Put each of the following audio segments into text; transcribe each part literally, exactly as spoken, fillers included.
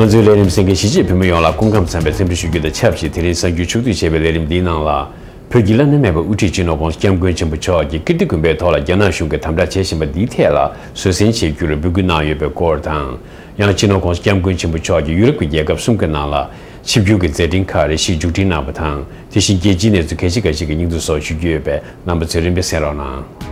ང་ཚོའི་ལས་རིམ་གསན་མཁན་གཞིས་བྱེས་བོད་མི་ཡོངས་ལ་སྐུ་ཁམས་བཟང་བའི་འཚམས་འདྲི་ཞུ་རྒྱུ་དང་ཆབས་ཅིག་དེ་རིང་གསར་འགྱུར་ཕྱོགས་བསྡུས་བྱས་པའི་ལས་རིམ་འདིའི་ནང་ལ། བོད་ཀྱི་བླ་ན་མེད་པའི་དབུ་ཁྲིད་སྤྱི་ནོར་༧གོང་ས་༧སྐྱབས་མགོན་ཆེན་པོ་མཆོག་གིས་ཀིརྟི་དགོན་པའི་ཐོག་ལ་རྒྱ་ནག་གཞུང་གིས་དམ་དྲག་བྱེད་བཞིན་པ་འདིའི་ཐད་ལ་བཟོད་བསྲན་བྱེད་རྒྱུར་འབོད་སྐུལ་གནང་ཡོད་པའི་སྐོར་དང་། ཡང་སྤྱི་ནོར་༧གོང་ས་༧སྐྱབས་མགོན་ཆེན་པོ་མཆོག་གིས་ཡུ་རོབ་ཀྱི་རྒྱལ་ཁབ་གསུམ་གྱི་ནང་ལ་ཆིབས་བསྒྱུར་གྱི་མཛད་འཕྲིན་ཁག་རེ་ཞིག་མཇུག་སྒྲིལ་གནང་བ་དང་། དེ་བཞིན་རྒྱལ་སྤྱིའི་གནས་ཚུལ་གལ་ཆེ་ཁག་ཅིག་གི་སྙིང་བསྡུས་སོགས་ཞུ་རྒྱུ་ཡོད་པས། རྣམ་པ་ཚོས་རིམ་པས་གསན་རོགས་གནང་།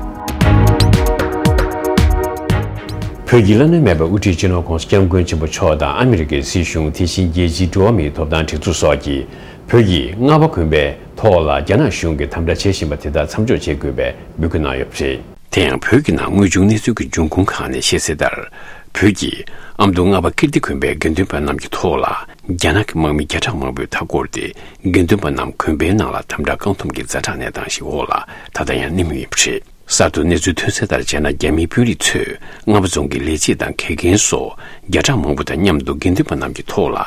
བོད་ཀྱི་བླ་ན་མེད་པའི་དབུ་ཁྲིད་སྤྱི་ནོར་༧གོང་ས་༧སྐྱབས་མགོན་ཆེན་པོ་མཆོག་དང་ཨ་མི་རི་ཀའི་སྲིད་གཞུང་། དེ་བཞིན་རྒྱལ་སྤྱིའི་འགྲོ་བ་མིའི་ཐོབ་ཐང་སྒྲིག་འཛུགས་སོགས་ཀྱིས་བོད་ཀྱི་རྔ་བ་དགོན་པའི་ཐོག་ལ་རྒྱ་ནག་གཞུང་གིས་དམ་དྲག་བྱེད་བཞིན་པ་དེ་དག་མཚམས་འཇོག་བྱེད་དགོས་པའི་འབོད་སྐུལ་གནང་ཡོད་པ་རེད། དེ་ཡང་བོད་ཀྱི་ནང་དངོས་བྱུང་གནས་ཚུལ་གྱི་འབྱུང་ཁུངས་ཁག་ནས་བཤད་གསལ་ལྟར། བོད་ཀྱི་ཨ་མདོ་རྔ་བ་ཀིརྟི་དགོན་པའི་དགེ་འདུན་པ་རྣམས་ཀྱི་ཐོག་ལ་རྒྱ་ནག་གི་དམག་མི་བརྒྱ་ཕྲག་མང་པོས་མཐའ་བསྐོར་ཏེ། དགེ་འདུན་པ་རྣམས་དགོན་པའི་ནང་ལ་དམ་དྲག་བཀག་སྡོམ་གྱི་ཛ་དྲག་གནས་སྟངས་ཤིག་འོག་ལ་ད་ལྟ་ཡང་གནས་མུས་ཡིན་པ་རེད། གསར་དུ་གནས་ཚུལ་ཐོན་གསལ་ལྟར་བྱས་ན། རྒྱ་མིའི་དཔོན་རིགས་ཚོས་རྔ་བ་རྫོང་གི་ལས་བྱེད་དང་དགེ་རྒན་སོགས་བརྒྱ་ཕྲག་མང་པོ་དང་མཉམ་དུ་དགེ་འདུན་པ་རྣམས་ཀྱི་ཐོག་ལ་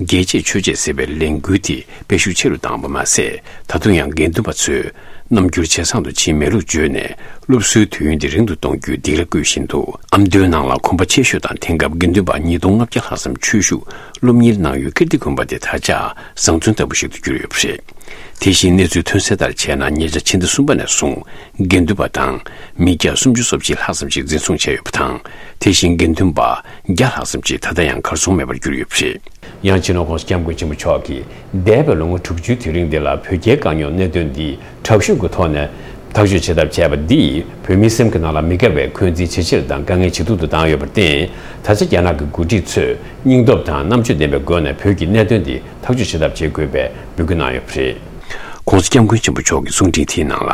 རྒྱལ་གཅེས་ཆོས་གཅེས་ཟེར་བའི་ལས་འགུལ་དེ་སྤེལ་ཤུགས་ཆེ་རུ་བཏང་བ་མ་ཟད། ད་དུང་ཡང་དགེ་འདུན་པ་ཚོས་རྣམ་འགྱུར་ཇེ་བཟང་དུ་ཕྱིན་མེད་ལུགས་བརྗོད་ནས། སློབ་གསོའི་དུས་ཡུན་དེ་རིང་དུ་གཏོང་རྒྱུའི་སྡིགས་ར་བསྐུལ་བཞིན་འདུག་ཨ་མདོའི་ནང་ལ་གོམ་པ་ཆེ་ཤོས་དང་། དེང་སྐབས་དགེ་འདུན་པ་ཉིས་སྟོང་ལྔ་བརྒྱ་ལྷག་ཙམ་ཆོས་ཞུགས་སློབ་གཉེར་གནང་ཡུལ་ཀིརྟི་དགོན་པ་དེ་ད་ཆ་བཟང་བཙོན་ལྟ་བུ་ཞིག་ཏུ་གྱུར་ཡོད་པ་རེད། དེ་བཞིན་གནས་ཚུལ་ཐོན་གསལ་ལྟར་བྱས་ན། ཉེ་ཆར་ཕྱི་ཟླ་གསུམ་པ་ནས་བཟུང་དགེ་འདུན་པ་དང་མི་བརྒྱ་སུམ་ཅུ་སོ་གཅིག་ལྷག་ཙམ་ཞིག་འཛིན་བཟུང་བྱས་ཡོད་པ་དང་། དེ་བཞིན་དགེ་འདུན་པ་བརྒྱ་ལྷག་ཙམ་ཞིག་ད་ལྟ་ཡང་གར་སོང་མེད་པར་གྱུར་ཡོད་པ་རེད། ཡང་སྤྱི་ནོར་༧གོང་ས་༧སྐྱབས་མགོན་ཆེན་པོ་མཆོག་གིས་འདས་པའི་ལོ་ངོ་དྲུག་ཅུའི་དུས་རིང་འདི་ལ་བོད་རྒྱའི་དཀའ་རྙོག་གནད་དོན་འདི་དྲག་ཤུགས་ཀྱི་ཐོག་ནས་ཐག་གཅོད་བྱེད་ཐབས་བྱས་པ་འདིས་བོད་མིའི་སེམས་ཀྱི་ནང་ལ་མི་དགའ་བའི་འཁོན་འཛིན་ཇེ་ཆེར་དང་དཀའ་ངལ་ཇེ་སྡུག་ཏུ་བཏང་ཡོད་པར་བརྟེན། ད་ཆ་རྒྱ་ནག་གི་འགོ་ཁྲིད་ཚོས་སྙིང་སྟོབས་དང་རྣམ་དཔྱོད་ལྡན་པའི་སྒོ་ནས་བོད་ཀྱི་གནད་དོན་འདི་ཐག་གཅོད་བྱེད་ཐབས་བྱེད་དགོས་པའི་འབོད་སྐུལ་གནང་ཡོད་པ་རེད། ༸གོང་ས་༸སྐྱབས་མགོན་ཆེན་པོ་མཆོག་གི་གསུང་འཕྲིན་དེའི་ནང་ལ།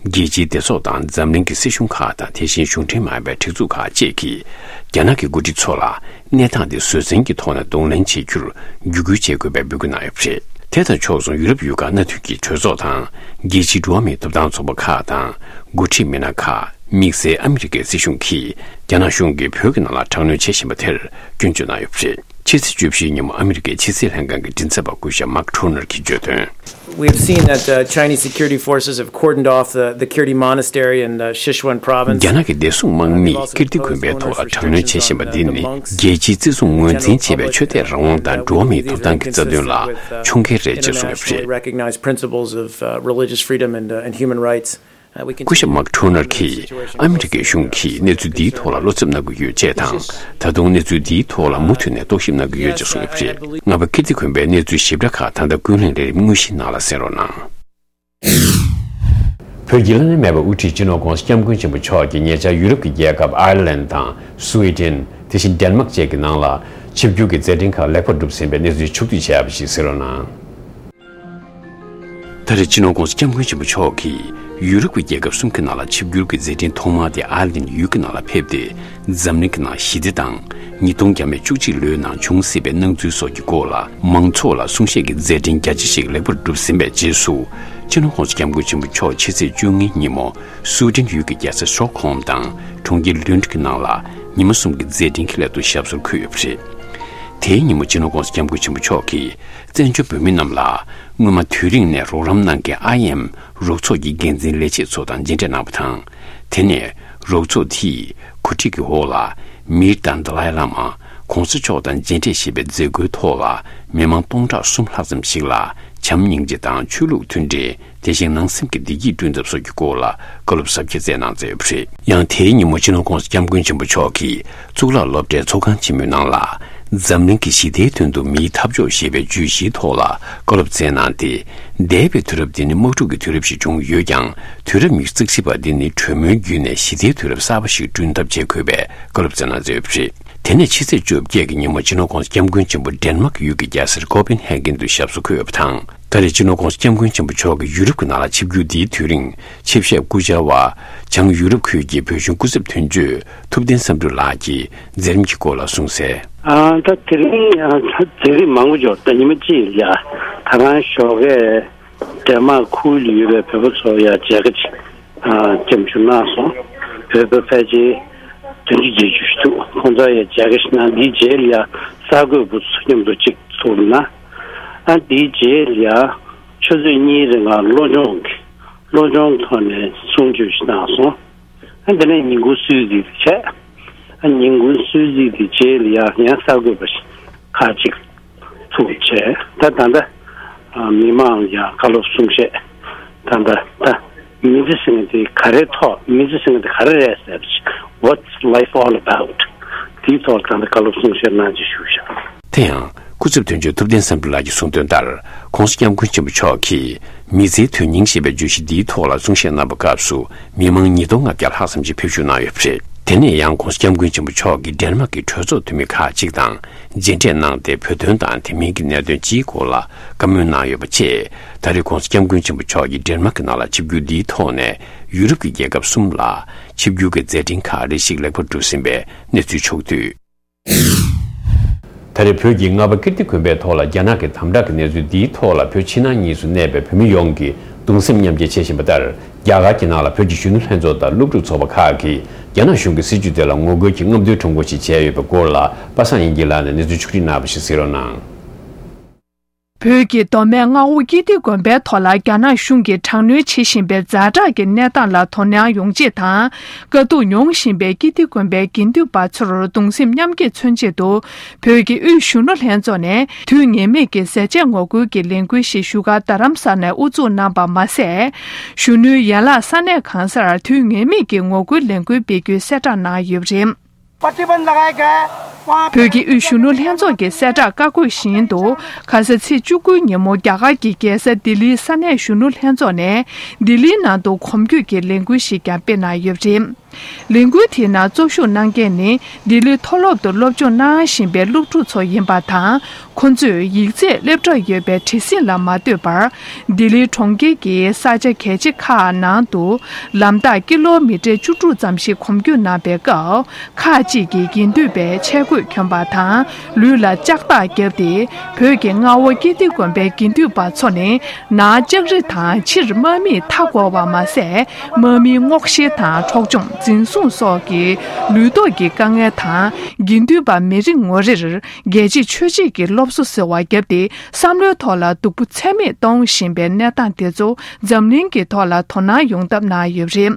རྒྱལ་སྤྱིའི་སྡེ་ཚོགས་དང་འཛམ་གླིང་གི་སྲིད་གཞུང་ཁག་དང་། དེ་བཞིན་གཞུང་འབྲེལ་མ་ཡིན་པའི་སྒྲིག་འཛུགས་ཁག་བཅས་ཀྱིས་རྒྱ་ནག་གི་འགོ་ཁྲིད་ཚོ་ལ་གནས་སྟངས་དེ་བཟོད་བསྲན་གྱི་ཐོག་ནས་གདོང་ལེན་བྱེད་རྒྱུར་བརྒྱུད་སྐུལ་བྱེད་དགོས་པའི་འབོད་སྐུལ་གནང་ཡོད་པ་རེད། དེ་དང་ཕྱོགས་མཚུངས་ཡུ་རོབ་ཡུལ་ཁག་མནའ་མཐུན་གྱི་གྲོས་ཚོགས་དང་། རྒྱལ་སྤྱིའི་འགྲོ་བ་མིའི་ཐོབ་ཐང་ཚོགས་པ་ཁག་དང་། འགོ་ཁྲིད་མི་སྣ་ཁག་དམིགས་བསལ་ཨ་མི་རི་ཀའི་སྲིད་གཞུང་གིས་རྒྱ་ནག་གཞུང་གིས་བོད་ཀྱི་ནང་ལ་དྲག་གནོན་བྱེད་བཞིན་པ་དེར་སྐྱོན་བརྗོད་གནང་ཡོད་པ་རེད། ཕྱི་ཚེས་བཅུ་བཞིའི་ཉིན་མོ་ཨ་མི་རི་ཀའི་ཕྱི་སྲིད་ལྷན་ཁང་གི་མགྲིན་ཚབ་པ་སྐུ་ཞབས་མཱག་ཊོ་ནར་གྱིས་བརྗོད་དོན། We've seen that uh, Chinese security forces have cordoned off the, the Kirti Monastery in uh, Sichuan province. རྒྱ་ནག་གི་བདེ་སྲུང་དམག་མིས་ཀིརྟི་དགོན་པའི་ཐོག་ལ་དྲག་གནོན་བྱེད་བཞིན་པ་འདི་ནི། རྒྱལ་སྤྱིའི་བརྩི་སྲུང་ངོས་འཛིན་བྱེད་པའི་ཆོས་དད་རང་དབང་དང་འགྲོ་བ་མིའི་ཐོབ་ཐང་གི་རྩ་དོན་ལ་མཆོང་བརྒལ་རེད་ཅེས་གསུངས་ཡོད་པ་རེད། Recognized principles of uh, religious freedom and, uh, and human rights. སྐུ་ཞབས་མཱག་ཊོ་ནར་གྱིས་ཨ་མི་རི་ཀའི་གཞུང་གིས་གནས་ཚུལ་འདིའི་ཐོག་ལ་བློ་འཚབ་གནང་གི་ཡོད་ཅེས་དང་། ད་དུང་གནས་ཚུལ་འདིའི་ཐོག་ལ་མུ་མཐུད་ནས་རྟོག་ཞིབ་གནང་གི་ཡོད་ཅེས་གསུངས་ཡོད་པ་རེད། རྔ་བ་ཀིརྟི་དགོན་པའི་གནས་ཚུལ་ཞིབ་ཕྲ་ཁག་ད་ལྟ་ཀུན་གླེང་ལས་རིམ་དངོས་གཞིའི་ནང་ལ་གསན་རོགས་གནང་། བོད་ཀྱི་བླ་ན་མེད་པའི་དབུ་ཁྲིད་སྤྱི་ནོར་༸གོང་ས་༸སྐྱབས་མགོན་ཆེན་པོ་མཆོག་གིས་ཉེ་ཆར་ཡུ་རོབ་ཀྱི་རྒྱལ་ཁབ་ཨའེར་ལན་དང་སུའེ་ཏེན། དེ་བཞིན་ཌེན་མཱག་བཅས་ཀྱི་ནང་ལ་ཆིབས་བསྒྱུར་གྱི་མཛད་འཕྲིན་ཁག་ལེགས་པར་གྲུབ་ཟིན་པའི་གནས་ཚུལ་ཕྱོགས་བསྡུས་བྱས་པ་ཞིག་གསན་རོགས་གནང་། ད་རེས་སྤྱི་ནོར་༸གོང་ས་༸སྐྱབས་མགོན་ཆེན་པོ་མཆོག་གིས་ཡུ་རོབ་ཀྱི་རྒྱལ་ཁབ་གསུམ་གྱི་ནང་ལ་ཆིབས་བསྒྱུར་གྱི་མཛད་འཕྲིན་ཐོག་མ་དེ་ཨའེར་ལན་ཡུལ་གྱི་ནང་ལ་ཕེབས་ཏེ། འཛམ་གླིང་གི་ནང་ཞི་བདེ་དང་། ཉིས་སྟོང་བརྒྱ་མེད་བཅུ་གཅིག་ལོའི་ནང་བྱུང་སྲིད་པའི་སྣང་ཚུལ་སོགས་ཀྱི་སྐོར་ལ་མང་ཚོགས་ལ་གསུང་བཤད་ཀྱི་མཛད་འཕྲིན་རྒྱ་ཆེ་ཞིག་ལེགས་པར་གྲུབ་ཟིན་པའི་རྗེས་སུ། སྤྱི་ནོར་༸གོང་ས་༸སྐྱབས་མགོན་ཆེན་པོ་མཆོག་ཕྱི་ཚེས་བཅུ་གཉིས་ཉིན་མོ་སུའེ་ཏེན་ཡུལ་གྱི་རྒྱལ་ས་སྟོག་ཧོམ་དང་གྲོང་ཁྱེར་ལུན་ཌི་གི་ནང་ལ་ཉི་མ་གསུམ་གྱི་མཛད་འཕྲིན་གྱི་སླད་དུ་ཞབས་སོར་འཁོད་ཡོད་པ་རེད། དེའི་ཉིན་མོ་སྤྱི་ནོར་༸གོང་ས་༸སྐྱབས་མགོན་ཆེན་པོ་མཆོག་གིས། བཙན་བྱོལ་བོད་མི་རྣམས་ལ་སྔོན་མ་དུས་རིང་ནས་རོགས་རམ་གནང་མཁན་ཨའི་ཨེམ་རོགས་ཚོགས་ཀྱི་འགན་འཛིན་ལས་བྱེད་ཚོ་དང་མཇལ་འཕྲད་གནང་བ་དང་། དེ་ནས་རོགས་ཚོགས་དེས་གོ་སྒྲིག་གི་འོག་ལ་མིར་དང་དཱ་ལའི་བླ་མ་༸གོང་ས་མཆོག་དང་མཇལ་འཕྲད་ཞེས་པའི་མཛད་སྒོའི་ཐོག་ལ་མི་མང་སྟོང་ཕྲག་གསུམ་ལྷག་ཙམ་ཞིག་ལ་བྱམས་སྙིང་རྗེ་དང་ཆོས་ལུགས་མཐུན་སྒྲིལ། དེ་བཞིན་ནང་སེམས་ཀྱི་བདེ་སྐྱིད་བསྐྲུན་ཐབས་སོགས་ཀྱི་སྐོར་ལ་བཀའ་སློབ་ཟབ་རྒྱས་སྩལ་གནང་མཛད་ཡོད་པ་རེད། ཡང་དེའི་ཉིན་མོ་སྤྱི་ནོར་༸གོང་ས་༸སྐྱབས་མགོན་ཆེན་པོ་མཆོག་གིས་གཙུག་ལག་སློབ་གྲྭའི་ཚོགས་ཁང་ཆེན་མོའི་ནང་ལ། འཛམ་གླིང་གི་ཞི་བདེའི་དོན་དུ་མིའི་འཐབ་ཕྱོགས་ཞེས་པའི་བརྗོད་གཞིའི་ཐོག་ལ་བཀའ་སློབ་སྩལ་གནང་སྟེ། འདས་པའི་དུས་རབས་འདི་ནི་དམག་འཁྲུག་གི་དུས་རབས་ཤིག་བྱུང་ཡོད་ཀྱང་། དུས་རབས་ཉི་ཤུ་རྩ་གཅིག་པ་འདི་ནི་གྲོས་མོལ་བརྒྱུད་ནས་ཞི་བདེའི་དུས་རབས་གསར་པ་ཞིག་བསྐྲུན་ཐབས་བྱེད་དགོས་པའི་བཀའ་སློབ་སྩལ་གནང་མཛད་ཡོད་པ་རེད། དེ་ནས་ཕྱི་ཚེས་བཅོ་བརྒྱད་ཀྱི་ཉིན་མོ་སྤྱི་ནོར་༸གོང་ས་༸སྐྱབས་མགོན་ཆེན་པོ་ཌེན་མཱག་ཡུལ་གྱི་རྒྱལ་སར་ཀོ་པེན་ཧེ་གྷན་དུ་ཞབས་སོར་འཁོད་ཡོད་པ་དང་། ད་རེས་སྤྱི་ནོར་༸གོང་ས་༸སྐྱབས་མགོན་ཆེན་པོ་མཆོག་གིས་ཡུ་རོབ་ཀྱི་ནང་ལ་ཆིབས་བསྒྱུར་འདིའི་དུས་རིང་ཆེད་ཕེབས་སྐུ་བཅར་བ་བྱང་ཡུ་རོབ་ཁུལ་གྱི་བོད་གཞུང་སྐུ་ཚབ་དོན་གཅོད་ཐུབ་བསྟན་བསམ་གྲུབ་ལགས་ཀྱིས་མཛད་རིམ་གྱི་སྐོར་ལ་གསུངས་གསལ། ཨ། ད་དེ་རིང་ཨ། ད་མཛད་རིམ་མང་པོ་འབྱོར། ད་ཉི་མ་གཅིག་ལ་ཡ་ད་རང་ཞོགས་ཀས་ཌེན་མཱག་ཁུལ་ཡོད་པའི་བོད་པ་ཚོ་ཡ་མཇལ་ཁ་ཅིག་ཨ། ཅིག་ཞུ་གནང་སོང་། བོད་པ་ཕལ་ཆེར་བདུན་ཅུ་བརྒྱད་ཅུ་ཞིག་འདུག་ཁོང་ཚོ་ཡ་མཇལ་ཁ་ཞིག་གནང་། དེའི་རྗེས་ལ་ཡ་གསར་འགོད་པ་ཚོ་མཉམ་དུ་ཅིག་ཚོགས་རེ་གནང་། ཨ། དེའི་རྗེས་ལ་ཡ་ཆུ་ཚོད་གཉིས་རིང་ལ་བློ་སྦྱོང་གི་བློ་སྦྱོང་ཐོག་ནས་གསུང་ཆོས་ཤིག་གནང་སོང་། ཨ། དེ་ནས་ཉིན་གུང་གསོལ་ཚིགས་དེ་བྱས། ཨ། ཉིན་གུང་གསོལ་ཚིགས་དེ་རྗེས་ལ་ཡ་ཡང་གསར་འགོད་པ་ཞིག་ ཁག་ཅིག་ཐུག་བྱས། ད་ད་ལྟ་མི་མང་ཡང་བཀའ་སློབ་གསུང་བཤད། ད་ལྟ་ད་མི་ཚེ་ཟེར་མཁན་དེ་ག་རེ་ཐོག་མི་ཚེ་ཟེར་མཁན་དེ་ག་རེ་རེད་ཟེར། What's life all about? དེའི་ཐོག་ད་ལྟ་བཀའ་སློབ་གསུང་བཤད་གནང་ཅེས་ཞུ་བཞག་དེ་ཡང་སྐུ་ཚབ་དོན་གཅོད་ཐུབ་བསྟན་བསམ་འགྲུབ་ལགས་ཀྱིས་གསུངས་དོན་ལྟར། ྋགོང་ས་ྋསྐྱབས་མགོན་ཆེན་པོ་མཆོག་གིས་མི་ཚེའི་དོན་སྙིང་ཞེས་པའི་བརྗོད་གཞི་འདིའི་ཐོག་ལ་གསུང་བཤད་གནང་བའི་སྐབས་སུ། མི་མང་ཉིས་སྟོང་ལྔ་བརྒྱ་ལྷག་ཙམ་ཞིག་ཕེབས་ཞུགས་གནང་ཡོད་པ་རེད། དེ་ནས་ཡང་ྋགོང་ས་ྋསྐྱབས་མགོན་ཆེན་པོ་མཆོག་གིས་ཌེན་མཱག་གི་གྲོས་ཚོགས་འཐུས་མི་ཁག་ཅིག་དང་མཇལ་འཕྲད་གནང་སྟེ། བོད་དོན་དང་དེ་མིན་གྱི་གནད་དོན་སྤྱིའི་སྐོར་ལ་བཀའ་མོལ་གནང་ཡོད་པ་བཅས། ད་རེས་ྋགོང་ས་ྋསྐྱབས་མགོན་ཆེན་པོ་མཆོག་གིས་ཌེན་མཱག་གི་ནང་ལ་ཆིབས་བསྒྱུར་འདིའི་ཐོག་ནས་ཡུ་རོབ་ཀྱི་རྒྱལ་ཁབ་གསུམ་ལ་ཆིབས་བསྒྱུར་གྱི་མཛད་འཕྲིན་ཁག་རེ་ཞིག་ལེགས་པར་གྲུབ་ཟིན་པའི་གནས་ཚུལ་ཕྱོགས་བསྡུས། ད་རེས་བོད་ཀྱི་རྔ་པ་ཀིརྟི་དགོན་པའི་ཐོག་ལ་རྒྱ་ནག་གི་དམ་དྲག་གི་གནས་ཚུལ་འདིའི་ཐོག་ལ་བོད་ཕྱི་ནང་གཉིས་སུ་གནས་པའི་བོད་མི་ཡོངས་ཀྱིས་གདུང་སེམས་མཉམ་སྐྱེད་བྱེད་བཞིན་པ་ལྟར། རྒྱ་གར་གྱི་ནང་ལ་བོད་ཀྱི་གཞོན་ནུ་ལྷན་ཚོགས་དང་སློབ་ཕྲུག་ཚོགས་པ་ཁག་གིས་རྒྱ་ནག་གཞུང་གི་སྲིད་བྱུས་དེ་ལ་ངོ་རྒོལ་གྱི་རྔམ་སྟོན་ཁྲོམ་སྐོར་ཞིག་བྱས་ཡོད་པའི་སྐོར་ལ། པ་སངས་དབྱངས་སྐྱིད་ལགས་ནས་གནས་ཚུལ་ཕྱོགས་སྒྲིག་གནང་བ་ཞིག་གཟིགས་རོགས་གནང་། བོད་ཀྱི་མདོ་སྨད་རྔ་བ་ཀིརྟི་དགོན་པའི་ཐོག་ལ་རྒྱ་ནག་གཞུང་གིས་དྲག་གནོན་བྱེད་བཞིན་པའི་ཛ་དྲག་གི་གནས་སྟངས་ལ་དོ་སྣང་ཡོང་ཆེད་དང་། དཀའ་སྡུག་མྱོང་བཞིན་པའི་ཀིརྟི་དགོན་པའི་དགེ་འདུན་པ་ཚོར་གདུང་སེམས་མཉམ་སྐྱེད་མཚོན་ཆེད་དུ། བོད་ཀྱི་དབུས་གཞོན་ནུ་ལྷན་ཚོགས་ནས་དུས་ངེས་མེད་ཀྱི་ཟས་བཅད་ངོ་རྒོལ་གྱི་ལས་འགུལ་ཞིག་བཞུགས་སྒར་རྡ་རམ་ས་ལ་ནས་དབུ་འཛུགས་གནང་པ་མ་ཟད། གཞོན་ནུའི་ཡན་ལག་ས་གནས་གང་སར་དུས་ངེས་མེད་ཀྱི་ངོ་རྒོལ་ལས་འགུལ་སྤེལ་རྒྱུའི་གསལ་བསྒྲགས་གནང་ཡོད་པ་རེད། प्रतिबंध लगाए गए हैं। वहाँ पे བོད་ཀྱི་དབུས་གཞོན་ནུ་ལྷན་ཚོགས་ཀྱི་གསལ་བསྒྲགས་བཀའ་བཀོད་བཞིན་དུ། ཁ་ས་ཚེས་བཅུ་དགུའི་ཉིན་མོ་རྒྱ་གར་གྱི་རྒྱལ་ས་ལྡི་ལིའི་ས་གནས་གཞོན་ནུ་ལྷན་ཚོགས་ནས་ལྡི་ལིའི་ནང་དུ་གོམ་བགྲོད་ཀྱི་ལས་འགུལ་ཞིག་ཀྱང་སྤེལ་གནང་ཡོད་པ་རེད། ལས་འགུལ་དེའི་ནང་གཙོ་ཞུགས་གནང་མཁན་ནི་ལྡི་ལི་མཐོ་སློབ་ཏུ་སློབ་སྦྱོང་གནང་བཞིན་པའི་སློབ་ཕྲུག་ཚོ་ཡིན་པ་དང་། ཁོ་ཚོས་ཡིག་ཚད་སླེབས་གྲབས་ཡོད་པའི་བྲེལ་ཟིང་ལ་མ་ལྟོས་པར། ལྡི་ལི་གྲོང་ཁྱེར་གྱི་ས་ཆ་གལ་ཆེ་ཁག་ནང་དུ་ལམ་ཐག་ཀི་ལོ་མི་ཊར་བཅུ་དྲུག་ཙམ་ཞིག་གོམ་བགྲོད་གནང་པའི་སྐབས། ཁག་ཅིག་གིས་དགེ་འདུན་པའི་ཆས་གོས་གྱོན་པ་དང་། ལུས་ལ་ལྕགས་ཐག་བརྒྱབ་སྟེ། བོད་ཀྱི་རྔ་བ་ཀིརྟི་དགོན་པའི་དགེ་འདུན་པ་ཚོ་ནི་ནང་ལྕགས་རི་དང་ཕྱིར་དམག་མིས་མཐའ་བསྐོར་བ་མ་ཟད། དམག་མིའི་སྔོག་བཤེར་དང་འཕྲོག་བཅོམ་འཛིན་བཟུང་སོགས་ཀྱི་ལུས་ཐོག་གི་དཀའ་ངལ་དང་། དགེ་འདུན་པ་མི་རེ་ངོ་རེར་རྒྱལ་གཅེས་ཆོས་གཅེས་ཀྱི་སློབ་གསོ་ཟེར་བ་བརྒྱབ་སྟེ། བསམ་བློའི་ཐོག་ལ་སྡུག་པོ་ཚད་མེད་གཏོང་བཞིན་པའི་གནས་སྟངས་དེ་ཚོ་འཛམ་གླིང་གི་ཐོག་ལ་དོ་སྣང་ཡོང་ཐབས་གནང་ཡོད་པ་རེད།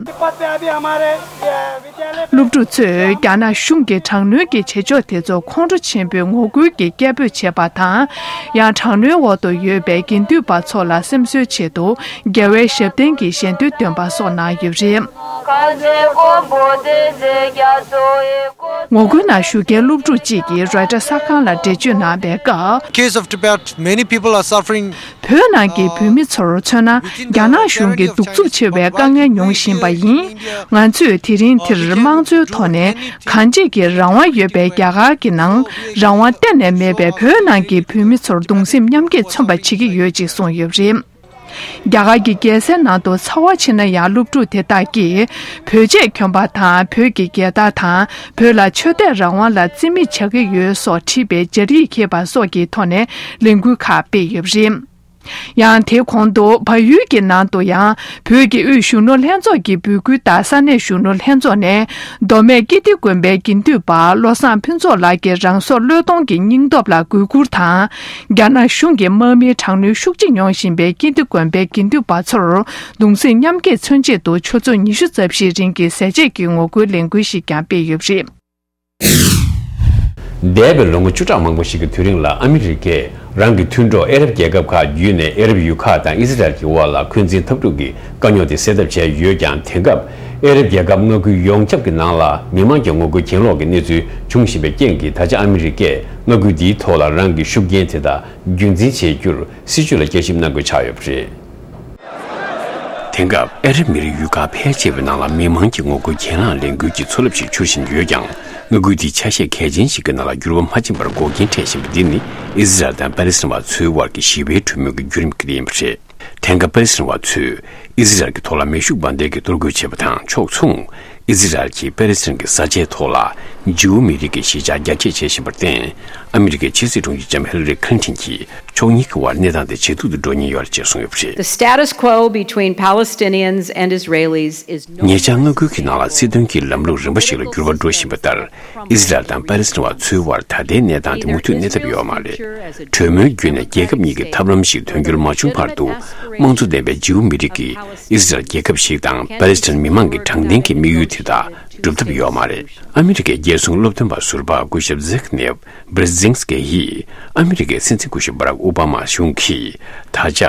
སློབ་ཕྲུག་ཚོས་རྒྱ་ནག་གཞུང་གི་དྲག་གནོན་གྱི་བྱེད་ཕྱོགས་དེ་ཚོ་ཁོང་ཁྲོ་ཆེན་པོས་ངོ་རྒོལ་གྱི་སྐད་འབོད་བྱས་པ་དང་། ཡང་དྲག་གནོན་འོག་ཏུ་ཡོད་པའི་དགེ་འདུན་པ་ཚོ་ལ་སེམས་གསོའི་ཆེད་དུ་རྒྱལ་བའི་ཞབས་བརྟན་གྱི་ཞལ་འདོན་འདོན་པ་སོགས་གནང་ཡོད་པ་རེད། ངོ་རྒོལ་ནང་ཞུགས་མཁན་སློབ་ཕྲུག་ཅིག་གིས་རོའི་ཊར་གསར་ཁང་ལ་འགྲེལ་བརྗོད་གནང་བའི་སྐབས། Case of Tibet, many people are suffering. བོད་ནང་གི་བོད་མི་ཚོར་མཚོན་ན། རྒྱ་ནག་གཞུང་གིས་གདུག་རྩུབ་ཆེ་བའི་དཀའ་ངལ་མྱོང་བཞིན་པ་ཡིན། ང་ཚོས་དེ་རིང་འདིར་དམངས་གཙོའི་ཐོག་ནས་གང་བྱེད་ཀྱི་རང་དབང་ཡོད་པའི་རྒྱ་གར་གྱི་ནང་། རང་དབང་གཏན་ནས་མེད་པའི་བོད་ནང་གི་བོད་མི་ཚོར་གདུང་སེམས་མཉམ་སྐྱེད་མཚོན་པ་བྱེད་ཀྱི་ཡོད་ཅེས་གསུངས་ཡོད་པ་རེད། རྒྱ་གར་གྱི་རྒྱལ་སའི་ནང་དུ་ཚ་བ་ཆེ་ན་ཡང་། སློབ་ཕྲུག་དེ་དག་གིས་བོད་ཆས་གྱོན་པ་དང་། བོད་ཀྱི་རྒྱལ་དར་དང་། བོད་ལ་ཆོས་དད་རང་དབང་ལ་བརྩི་མེད་བྱ་གི་ཡོད་སོགས་བྲིས་པའི་སྦྱར་ཡིག་འཁྱེར་པ་སོགས་ཀྱི་ཐོག་ནས་ལས་འགུལ་ཁག་སྤེལ་ཡོད་པ་རེད། ཡང་དེའི་གོང་དུ། བལ་ཡུལ་གྱི་ནང་དུ་ཡང་། བོད་ཀྱི་དབུས་གཞོན་ནུ་ལྷན་ཚོགས་ཀྱི་འབོད་སྐུལ་ལྟར། ས་གནས་གཞོན་ནུ་ལྷན་ཚོགས་ནས། མདོ་སྨད་ཀིརྟི་དགོན་པའི་དགེ་འདུན་པ་བློ་བཟང་ཕུན་ཚོགས་ལགས་ཀྱི་རང་སྲོག་བློས་གཏོང་གི་སྙིང་སྟོབས་ལ་གུས་བཀུར་དང་། རྒྱ་ནག་གཞུང་གིས་དམག་མིའི་དྲག་གནོན་ཤུགས་ཆེ་མྱོང་བཞིན་པའི་ཀིརྟི་དགོན་པའི་དགེ་འདུན་པ་ཚོར་གདུང་སེམས་མཉམ་སྐྱེད་མཚོན་ཆེད་དུ། ཆུ་ཚོད་ཉི་ཤུ་རྩ་བཞིའི་རིང་གི་ཟས་བཅད་ཀྱི་ངོ་རྒོལ་ལས་འགུལ་ཞིག་ཀྱང་སྤེལ་ཡོད་པ་རེད། འདས་པའི་ལོ་ངོ་བཅུ་ཕྲག་མང་པོ་ཞིག་གི་དུས་རིང་ལ། ཨ་མི་རི་ཀས་རང་གི་མཐུན་གྲོགས་ཨ་རབ་རྒྱལ་ཁབ་ཁག་བརྒྱུད་ནས་ཨ་རབ་ཡུལ་ཁག་དང་ཨི་ཟི་རལ་གྱི་དབར་ལ་འཁོན་འཛིན་འཐབ་འཁྲུག་གི་དཀའ་རྙོག་དེ་སེལ་ཐབས་བྱས་ཡོད་ཀྱང་། དེང་སྐབས་ཨ་རབ་རྒྱལ་ཁབ་མངའ་ཁུལ་ཡོངས་ཁྱབ་ཀྱི་ནང་ལ་མི་མང་གི་ངོ་རྒོལ་གྱེན་ལོག་གི་གནས་ཚུལ་འབྱུང་བཞིན་པའི་རྐྱེན་གྱིས། ད་ཆ་ཨ་མི་རི་ཀས་མངའ་ཁུལ་འདིའི་ཐོག་ལ་རང་གི་ཤུགས་རྐྱེན་དེ་དག་རྒྱུན་འཛིན་བྱེད་རྒྱུར་སྲིད་བྱུས་ལ་བསྐྱར་ཞིབ་གནང་དགོས་ཆགས་ཡོད་པ་རེད། དེང་སྐབས་ཨ་རབ་མི་རིགས་ཡུལ་ཁག་ཕལ་ཆེ་བའི་ནང་ལ་མི་མང་གི་ངོ་རྒོལ་གྱེན་ལངས་ལས་འགུལ་གྱི་མཚོ་རླབས་ཤིག་འཕྱུར་བཞིན་ཡོད་ཀྱང་། མངའ་ཁུལ་དེའི་ཆ་ཤས་གལ་ཆེན་ཞིག་གི་ནང་ལ་འགྱུར་བ་མ་ཕྱིན་པར་འགོག་རྐྱེན་འཕྲད་བཞིན་པ་འདི་ནི། ཨི་ཟི་རལ་དང་པ་ལི་སི་ཐན་བ་ཚོའི་དབར་གྱི་ཞི་བའི་གྲོས་མོལ་གྱི་བརྒྱུད་རིམ་ཁག་ཡིན་པ་རེད། དེང་སྐབས་པ་ལི་སི་ཐན་བ་ཚོས་ཨི་ཟི་རལ་གྱི་ཐོག་ལ་མེ་ཤུགས་འབར་མདེལ་གྱིས་གཏོར་རྒོལ་བྱས་པ་དང་ཕྱོགས་མཚུངས། ཨི་ཟི་རལ་གྱིས་པ་ལི་སི་ཐན་གྱི་ས་ཆའི་ཐོག་ལ་ཇིའུ་མི་རིགས་ཀྱི་གཞིས་ཆགས་རྒྱ་སྐྱེད་བྱེད་བཞིན་པར་བརྟེན། ཨ་མི་རི་ཀའི་ཕྱི་སྲིད་དྲུང་ཆེ་ལྕམ་ཧི་ལ་རི་ཁི་ལིན་ཊོན་གྱིས་ཕྱོགས་གཉིས་ཀྱི་དབར་གནས་སྟངས་དེ་ཇེ་སྡུག་ཏུ་འགྲོ་ཉེན་ཡོད་ལ་ཅེས་གསུངས་ཡོད་པ་རེད། The status quo between Palestinians and Israelis is no ཉེ་ཆར་མངའ་ཁུལ་གྱི་ནང་ལ་སྲིད་དོན་གྱི་ལམ་ལུགས་རིམ་པ་ཞིག་ལ་འགྱུར་བ་འགྲོ་བཞིན་པ་ལྟར། ཨི་ཟི་རལ་དང་པ་ལི་སི་ཐན་བ་ཚོའི་དབར་ད་ལྟའི་གནས་སྟངས་དེ་མུ་མཐུད་གནས་ཐབས་ཡོད་མ་རེད། གྲོས་མོལ་བརྒྱུད་ནས་རྒྱལ་ཁབ་གཉིས་ཀྱི་ཐབས་ལམ་ཞིག་དོན་འཁྱོལ་མ་བྱུང་བར་དུ། དམངས་གཙོ་ལྡན་པའི་ཇིའུ་མི་རིགས་ཀྱིས་ཨི་ཟི་རལ་རྒྱལ་ཁབ་ཞིག་དང་པ་ལི་སི་ཐན་མི་མང་གི་དྲང་བདེན་གྱི་དམིགས་ཡུལ་དེ་དག་ སྒྲུབ་ཐབས་ཡོད་མ་རེད། ཨ་མི་རི་ཀའི་རྒྱལ་སྲུང་སློབ་སྟོན་པ་ཟུར་པ་སྐུ་ཞབས་ཛེག་ནེབ་བྷེར་ཛིན་སི་ཀེ་ཡིས་ཨ་མི་རི་ཀའི་སྲིད་འཛིན་སྐུ་ཞབས་བྷ་རག་ཨོ་བྷ་མ་གཞུང་གིས་ད་ཆ་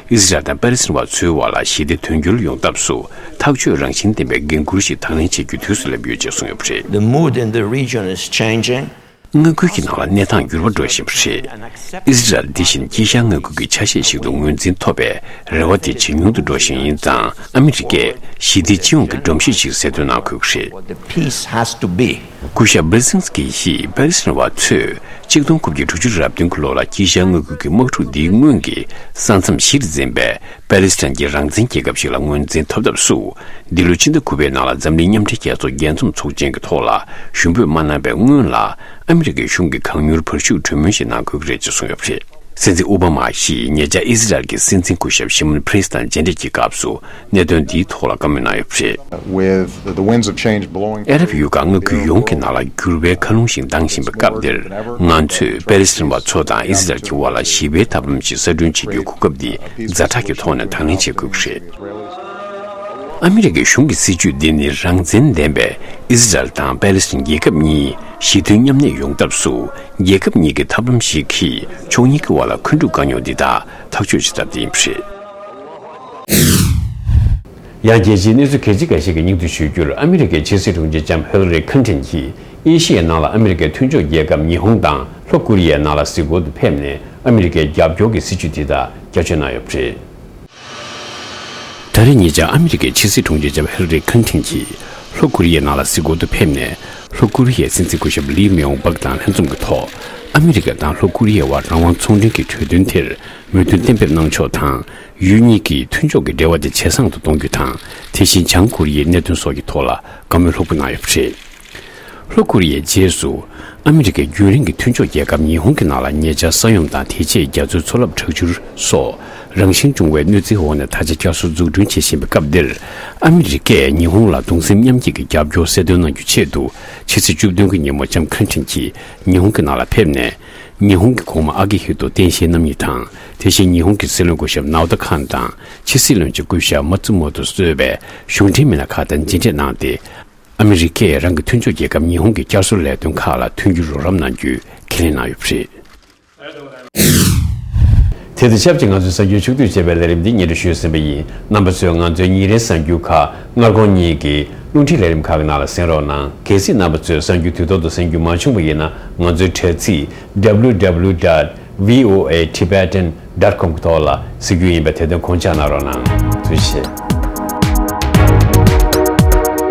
ཨི་ཟི་རལ་དང་པ་ལེ་སི་ཐན་བ་ཚོའི་བར་ལ་ཞི་བདེ་དོན་འཁྱོལ་ཡོང་ཐབས་སུ་ཐག་གཅོད་རང་བཞིན་ལྡན་པའི་འགན་འཁུར་ཞིག་དང་ལེན་བྱེད་རྒྱུའི་དུས་སུ་སླེབས་ཡོད་ཅེས་གསུངས་ཡོད་པ་རེད། The mood in the region is changing. མངའ་ཁུལ་གྱི་ནང་ལ་གནས་སྟངས་འགྱུར་བ་འགྲོ་བཞིན་པ་རེད། ཨི་ཟི་རལ་འདི་བཞིན་དཀྱིལ་ཤར་མངའ་ཁུལ་གྱི་ཆ་ཤས་ཤིག་ཏུ་ངོས་འཛིན་ཐོབ་པའི་རེ་བ་དེ་ཇེ་ཉུང་དུ་འགྲོ་བཞིན་ཡིན་ཙང་། ཨ་མི་རི་ཀས་ཞི་བདེའི་སྤྱི་ཡོངས་ཀྱི་སྒྲོམ་གཞི་ཞིག་གསལ་སྟོན་གནང་དགོས་ཀྱི་རེད། What the peace has to be. སྐུ་ཞབས་བྷེར་ཛིན་སི་ཀི་ཡིས་པ་ལེ་སི་ཐན་བ་ཚོས་ཆིག་སྟོང་དགུ་བརྒྱ་དྲུག་ཅུ་རེ་བདུན་གྱི་ལོ་ལ་དཀྱིལ་ཤར་མངའ་ཁུལ་གྱི་དམག་འཁྲུག་འདིའི་སྔོན་གྱི་ས་མཚམས་གཞིར་འཛིན་པའི་པ་ལེ་སི་ཐན་གྱི་རང་བཙན་རྒྱལ་ཁབ་ཞིག་ལ་ངོས་འཛིན་ཐོབ་ཐབས་སུ། འདི་ལོའི་ཕྱི་ཟླ་དགུ་པའི་ནང་ལ་འཛམ་གླིང་མཉམ་འབྲེལ་རྒྱལ་ཚོགས་རྒྱས་འཛོམས་ཚོགས་ཆེན་གྱི་ཐོག་ལ་ཞུ་འབོད་མ་གནང་བའི་སྔོན་ལ། ཨ་མི་རི་ཀའི་གཞུང་གིས་གང་མྱུར་བར་ཞུགས་གྲོས་མོལ་ཞིག་གནང་དགོས་ཀྱི་རེད་ཅེས་གསུངས་ཡོད་པ་རེད། སྲིད་འཛིན་ཨོ་བྷ་མ་ཡིས་ཉེ་ཆར་ཨི་ཟི་རལ་གྱི་སྲིད་འཛིན་སྐུ་ཞབས་ཤི་མོན་ཕེ་རེས་དང་མཇལ་འཕྲད་ཀྱི་སྐབས་སུ་གནད་དོན་འདིའི་ཐོག་ལ་བཀའ་མོལ་གནང་ཡོད་པ་རེད། With the winds of change blowing ཨ་རབ་ཡུལ་ཁག་མངའ་ཁུལ་ཡོངས་ཀྱི་ནང་ལ་འགྱུར་བའི་མཁའ་རླུང་ཞིག་ལྡང་བཞིན་པའི་སྐབས་འདིར། ང་ཚོས་པ་ལེ་སི་ཐན་བ་ཚོ་དང་ཨི་ཟི་རལ་གྱི་དབར་ལ་ཞི་བའི་ཐབས་ལམ་ཞིག་གསར་སྐྲུན་བྱེད་རྒྱུའི་གོ་སྐབས་འདི་ཛ་དྲག་གི་ཐོག་ནས་དང་ལེན་བྱེད་དགོས་ཀྱི་རེད། ཨ་མི་རི་ཀའི་གཞུང་གི་སྲིད་ཇུས་འདི་ནི་རང་བཙན་ལྡན་པའི་ཨི་ཟི་རལ་དང་པ་ལེ་སི་ཐན་རྒྱལ་ཁབ་གཉིས་ཞི་མཐུན་མཉམ་གནས་ཡོང་ཐབས་སུ་རྒྱལ་ཁབ་གཉིས་ཀྱི་ཐབས་ལམ་ཞིག་གིས་ཕྱོགས་གཉིས་ཀྱི་དབར་ལ་འཁོན་འཁྲུག་དཀའ་རྙོག་འདི་དག་ཐག་གཅོད་བྱེད་ཐབས་དེ་ཡིན་པ་རེད། ཡང་རྒྱལ་སྤྱིའི་གནས་ཚུལ་གལ་ཆེ་འགའ་ཞིག་གི་སྙིང་བསྡུས་ཞུ་རྒྱུར། ཨ་མི་རི་ཀའི་ཕྱི་སྲིད་དྲུང་ཆེ་ལྕམ་ཧི་ལ་རི་ཁིན་ཏིན་གྱིས་ཨེ་ཤི་ཡའི་ནང་ལ་ཨ་མི་རི་ཀའི་མཐུན་ཕྱོགས་རྒྱལ་ཁབ་ཉི་ཧོང་དང་ལྷོ་ཀོ་རི་ཡའི་ནང་ལ་གཟིགས་སྐོར་དུ་ཕེབས་ནས། ཨ་མི་རི་ཀའི་རྒྱབ་སྐྱོར་གྱི་སྲིད་ཇུས་དེ་དག་བསྐྱར་བཅོས་གནང་ཡོད་པ་རེད། ད་རེས་ཉེ་ཆར་ཨ་མི་རི་ཀའི་ཕྱི་སྲིད་དྲུང་ཆེ་ལྕམ་ཧི་ལ་རི་ཁིན་ཏིན་གྱིས་ལྷོ་ཀོ་རི་ཡའི་ནང་ལ་གཟིགས་སྐོར་དུ་ཕེབས་ནས། ལྷོ་ཀོ་རི་ཡའི་སྲིད་འཛིན་སྐུ་ཞབས་ལི་མེའོ་པག་དང་ལྷན་འཛོམས་ཀྱི་ཐོག་ཨ་མི་རི་ཀ་དང་ལྷོ་ཀོ་རི་ཡའི་བར་རང་དབང་ཚོང་འབྲེལ་གྱི་གྲོས་མཐུན་དེར་མོས་མཐུན་གཏན་འབེབས་གནང་ཕྱོགས་དང་། ཡུལ་གཉིས་ཀྱི་མཐུན་ཕྱོགས་ཀྱི་འབྲེལ་བ་དེ་ཇེ་བཟང་དུ་གཏོང་རྒྱུ་དང་། དེ་བཞིན་བྱང་ཀོ་རི་ཡའི་གནད་དོན་སོགས་ཀྱི་ཐོག་ལ་བཀའ་མོལ་ལྷུག་པོ་གནང་ཡོད་པ་རེད། ལྷོ་ཀོ་རི་ཡའི་རྗེས་སུ། ཨ་མི་རི་ཀའི་རྒྱུན་རིང་གི་མཐུན་ཕྱོགས་རྒྱལ་ཁབ་ཉི་ཧོང་གི་ནང་ལ་ཉེ་ཆར་ས་ཡོམ་དང་དེ་རྗེས་རྒྱ་མཚོའི་མཚོ་རླབས་དྲག་འཕྱུར་སོགས་རང་བཞིན་བྱུང་བའི་གནོད་འཚེའི་འོག་ནས་ད་ཆ་བསྐྱར་གསོ་འཛུགས་སྐྲུན་བྱེད་བཞིན་པའི་སྐབས་འདིར། ཨ་མི་རི་ཀས་ཉི་ཧོང་ལ་གདུང་སེམས་མཉམ་སྐྱེད་ཀྱི་རྒྱབ་སྐྱོར་གསལ་སྟོན་གནང་རྒྱུའི་ཆེད་དུ། ཕྱི་ཚེས་བཅུ་བདུན་གྱི་ཉིན་མོ་ལྕམ་ཁི་ལིན་ཏིན་གྱིས་ཉི་ཧོང་གི་ནང་ལ་ཕེབས་ནས། ཉི་ཧོང་གི་གོང་མ་ཨ་ཀི་ཧི་ཏོ་བསྟན་ཤེས་རྣམ་གཉིས་དང་། དེ་བཞིན་ཉི་ཧོང་གི་སྲིད་བློན་སྐུ་ཞབས་ནའོ་ཏ་ཁཱན་དང་། ཕྱི་སྲིད་བློན་ཆེན་སྐུ་ཞབས་མ་ཙུ་མོ་ཏོ་གཙོས་པའི་གཞུང་འབྲེལ་མི་སྣ་ཁག་དང་མཇལ་འཕྲད་གནང་སྟེ། ཨ་མི་རི་ཀས་རང་གི་མཐུན་ཕྱོགས་རྒྱལ་ཁབ་ཉི་ཧོང་གི་བསྐྱར་གསོ་ལས་དོན་ཁག་ལ་མཐུན་འགྱུར་རོགས་རམ་གནང་རྒྱུའི་ཁས་ལེན་གནང་ཡོད་པ་རེད། དེ་དང་ཆབས་ཅིག་ང་ཚོའི་གསར་འགྱུར་ཕྱོགས་བསྡུས་བྱས་པའི་ལས་རིམ་འདི་སྙན་སྒྲོན་ཞུས་ཟིན་པ་ཡིན། རྣམ་པ་ཚོས་ང་ཚོའི་ཉིན་རེའི་གསར་འགྱུར་ཁག་སྔ་དགོང་གཉིས་ཀྱི་རླུང་འཕྲིན་ལས་རིམ་ཁག་གི་ནང་ལ་གསན་རོགས་གནང་། གལ་སྲིད་རྣམ་པ་ཚོས་གསར་འགྱུར་དུས་ཐོག་ཏུ་གསན་རྒྱུ་མ་བྱུང་བ་ཡིན་ན། ང་ཚོའི་དྲ་ཚིགས་W W W dot V O A Tibetan dot com གི་ཐོག་ལ་གཟིགས་རྒྱུ་ཡིན་པས། དེ་དོན་དགོངས་འཇགས་གནང་རོགས་གནང་། ཐུགས་རྗེ་ཆེ།